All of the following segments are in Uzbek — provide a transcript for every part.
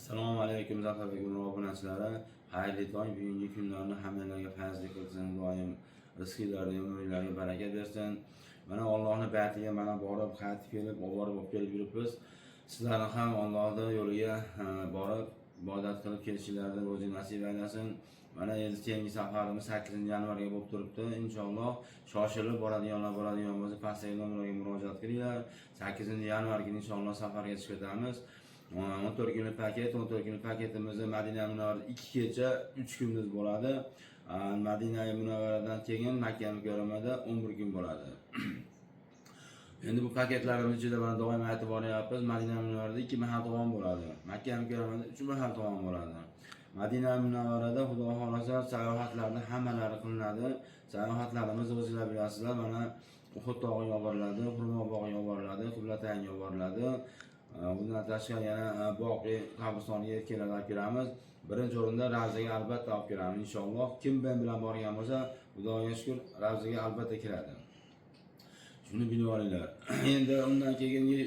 Assalomu alaykum, Zafarbek Umra obunachilari. Xayrli tong. Bugungi kunlarni hammanglarga fayzli qilsin, doim rizqinglarga, umringlarga baraka bersin. Mana Allohning baytiga mana borib, qaytib kelib, olib borib, olib kelib yuribmiz. Sizlarni ham Allohning yo'liga borib, ibodat qilib kelishinglarni o'zi nasib aylasin. Mana endi keyingi safarimiz 8 yanvarga bo'lib turibdi. Inshaalloh shoshilib boradiganlar boradigan bo'lsa, pastdagi nomerlarga murojaat qilinglar. 8 yanvar kuni inshaalloh safarga chiqib ketamiz. 14 kunlik paket, 14 kunlik paketimizni Madina Munavvarada 2 kecha, 3 kunduz bo'ladi. Madina Munavvaradan keyin Makka Mukarramada 11 kun bo'ladi. Endi bu paketlarimiz ichida mana doim aytib boryapmiz, Madina Munavvarada 2 mahal taom bo'ladi. Makka Mukarramada 3 mahal taom bo'ladi. Madina Munavvarada Xudo xohlasa sayohatlarni hammalari qilinadi. Sayohatlarimiz, o'zinglar bilasizlar, mana Uhud tog'iga boriladi, Xurmo bog'iga boriladi, Qiblataynga boriladi. Bundan tashqari yana Boqiy qabristoniga keladi, olib kelamiz. Birinchi o'rinda Ravzaga albatta olib kelamiz inshaalloh. Kim men bilan borgan bo'lsa, Xudoga shukr, Ravzaga albatta kiradi. Shuni bilib olinglar. Endi undan keyingi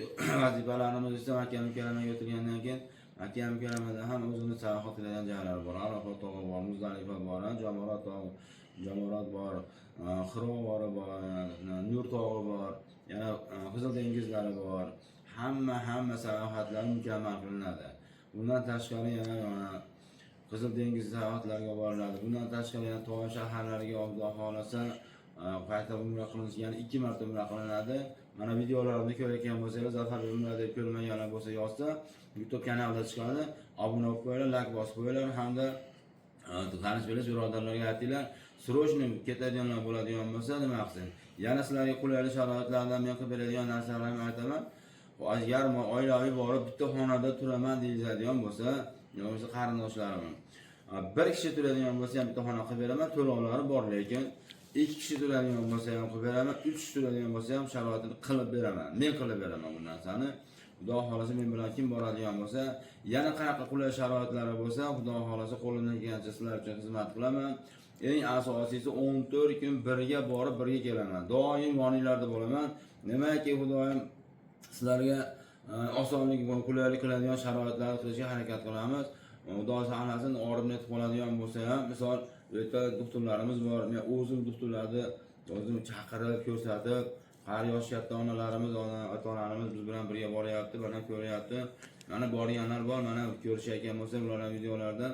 vazifalarimiz esa Makka Mukarramaga o'tilgandan keyin Makka Mukarramada ham o'zini sayohat qiladigan joylari bor. Arafat tog'i bor, Muzdalifa bor, Jamorot tog'i, Jamorot bor, Xiro g'ori bor, Nur tog'i bor, yana Qizil dengizlari bor. Hamma sayohatlar mukammal qilinadi. Bundan tashqari yana Qizil dengiz sayohatlariga boriladi. Bundan tashqari yana Toif shaharlariga, Xudo xohlasa, qayta umra qilinishi, ya'ni 2 marta umra qilinadi. Mana videolarimni ko'rayotgan bo'lsanglar, Zafar umra deb ko'rmaganlar bo'lsa yozsa, YouTube kanalida chiqadi. Obuna bo'lib qo'yinglar, layk bosib qo'yinglar hamda tanish bilish birodarlarga aytinglar. Срочно ketadiganlar bo'ladigan bo'lsa, nima qilsin? Yana sizlarga qulaylik sharoitlardan men qilib beradigan narsalarni aytaman. Agar oilaviy borib bitta xonada turaman deyiladigan bo'lsa, yo bo'lmasa qarindoshlarim bir kishi turadigan bo'lsa ham bitta xona qilib beraman, to'lovlari bor, lekin ikki kishi turadigan bo'lsa ham qilib beraman, uch kishi turadigan bo'lsa ham sharoitini qilib beraman. Men qilib beraman bu narsani. Xudo xohlasa, men bilan kim boradigan bo'lsa, yana qanaqa qulay sharoitlari bo'lsa, Xudo xohlasa, qo'limdan kelgancha sizlar uchun xizmat qilaman. Eng asosiysi, 14 kun birga borib, birga kelaman. Doim yoninglarda bo'laman. Nimaki Xudoyim sizlarga osonlik va qulaylik qiladigan sharoitlarni qilishga harakat qilamiz. Xudo saqlasin, og'rib netib qoladigan bo'lsa ham, misol, bu yerda doktorlarimiz bor. Men o'zim doktorlarni o'zim chaqirib, ko'rsatib, qari yosh katta onalarimiz, ota onalarimiz biz bilan birga boryapti, mana ko'ryapti. Mana borganlar bor, mana ko'rishayotgan bo'lsa, ular ham videolarda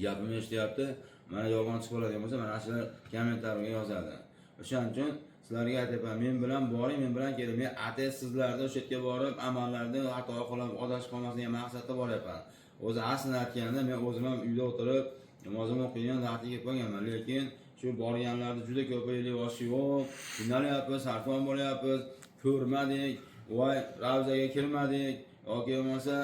gapimni eshityapti. Mana yolg'on chiqib qoladigan bo'lsa, mana shular kommentariyga yozadi. O'shaning uchun sizlarga aytyapman, men bilan boring, men bilan keling. Men atay sizlarni o'sha yerga borib, amallarda xato qilib, adashib qolmasin degan maqsadda boryapman. O'zi aslini aytganda, men o'zim ham uyda o'tirib namozimni o'qiydigan vaqtga kelib qolganman, lekin shu borganlarni juda ko'p yoshi yo'q, qiynalyapmiz, sarfon bo'lyapmiz, ko'rmadik, voy, Ravzaga kirmadik yoki bo'lmasa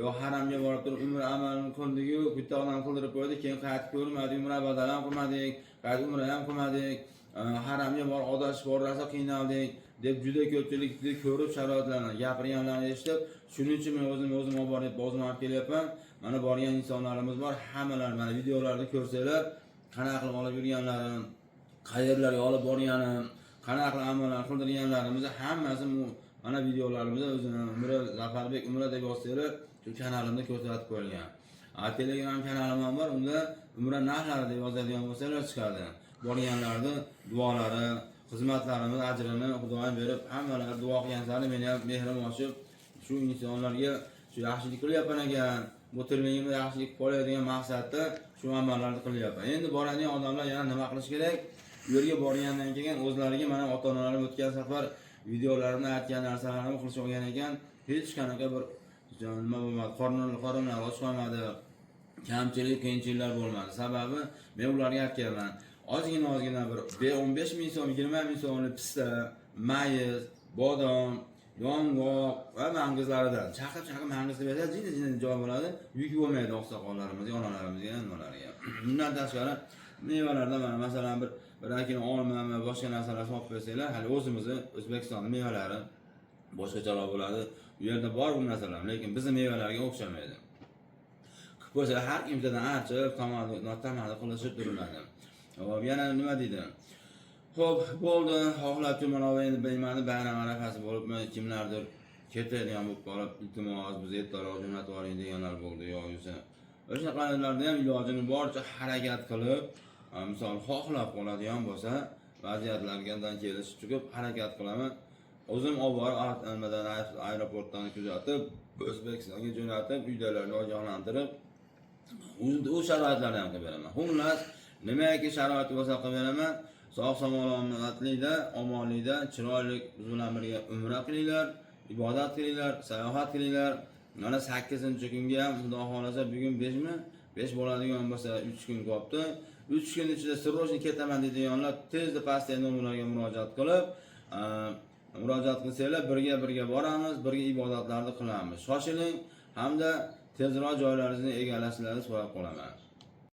yo haramga borib turib umra amalini qildiku, bitta odam qildirib qo'ydi, keyin qaytib ko'rmadik, umra badal ham qilmadik, qaytib umra ham qilmadik, haramga borib adashib borib rosa qiynaldik deb juda ko'pchilikni ko'rib, sharoitlarni gapirganlarini eshitib, shuning uchun men o'zim olib boryapman, o'zim olib kelyapman. Mana borgan insonlarimiz bor, hammalari mana videolarda ko'rsanglar, qanaqa qilib olib yurganlarim, qayerlarga olib borganim, qanaqa qilib amallar qildirganlarimizni hammasi mana videolarimizda o'zini Umra, Zafarbek Umra deb yozsanglar, shu kanalimda ko'rsatib qo'yilgan. Telegram kanalim ham bor, unda Umra narxlari deb yozadigan bo'lsanglar, chiqadi. Borganlarni duolari, xizmatlarimiz ajrini Xudoyim berib, hammalari duo qilgan sari meni ham mehrim oshib, shu insonlarga shu yaxshilik qilyapman ekan, bu tirligimda yaxshilik qilib qolay degan maqsadda shu amallarni qilyapman. Endi boradigan odamlar yana nima qilish kerak? U yerga borgandan keyin o'zlariga, mana ota onalarim o'tgan safar videolarimda aytgan narsalarimni qilishib olgan ekan, hech qanaqa bir nima bo'lmadi, qorinlari och qolmadi, kamchilik, qiyinchiliklar bo'lmadi. Sababi men ularga aytganman, ozgina ozgina bir 15 ming so'm, 20 ming so'mlik pista, mayiz, bodom, yong'oq va mangizlaridan chaqib chaqib mangiz qilib bersa, jinni jinni joy bo'ladi, yuk bo'lmaydi oqsoqollarimizga, onalarimizga, nimalarga. Bundan tashqari mevalardan mana masalan bir kilo olmami, boshqa narsalar solib qo'ysanglar, hali o'zimizni O'zbekistonni mevalari boshqacharoq bo'ladi. U yerda bor bu narsalar, lekin bizni mevalarga o'xshamaydi. Qilib qo'ysalar, har kimsadan archib, tamadi qilishib turiladi. Hop, yana nima deydi? Xo'p, bo'ldi. Xohlab mana endi bilmadim, bayram arafasi bo'libmi, kimlardir Ketadigan bo'lib qolib, iltimos, biz ertaroq jo'natib yuboring deganlar bo'ldi yo yursa. O'shanaqa ham ilojini boricha harakat qilib, misol xohlab qoladigan bo'lsa, vaziyatlardan kelishib chiqib harakat qilaman. O'zim olib borib, nimadan aeroportdan kuzatib, O'zbekistonga jo'natib, uydalarni ogohlantirib, u sharoitlarni ham qilib beraman. Xullas, nimaki sharoiti bo'lsa qilib beraman. Sog' salomatlikda, omonlikda, chiroyli biz bilan birga umra qilinglar, ibodat qilinglar, sayohat qilinglar. Mana 8-kunga ham Xudo xohlasa bugun 5 mi? 5 bo'ladigan bo'lsa 3 kun qolibdi. 3 kun ichida срочно ketaman deydiganlar tezda pastdagi nomerlarga murojaat qilib, murojaat qilsanglar birga birga boramiz, birga ibodatlarni qilamiz. Shoshiling hamda tezroq joylaringizni egallashlaringizni so'rab qolaman.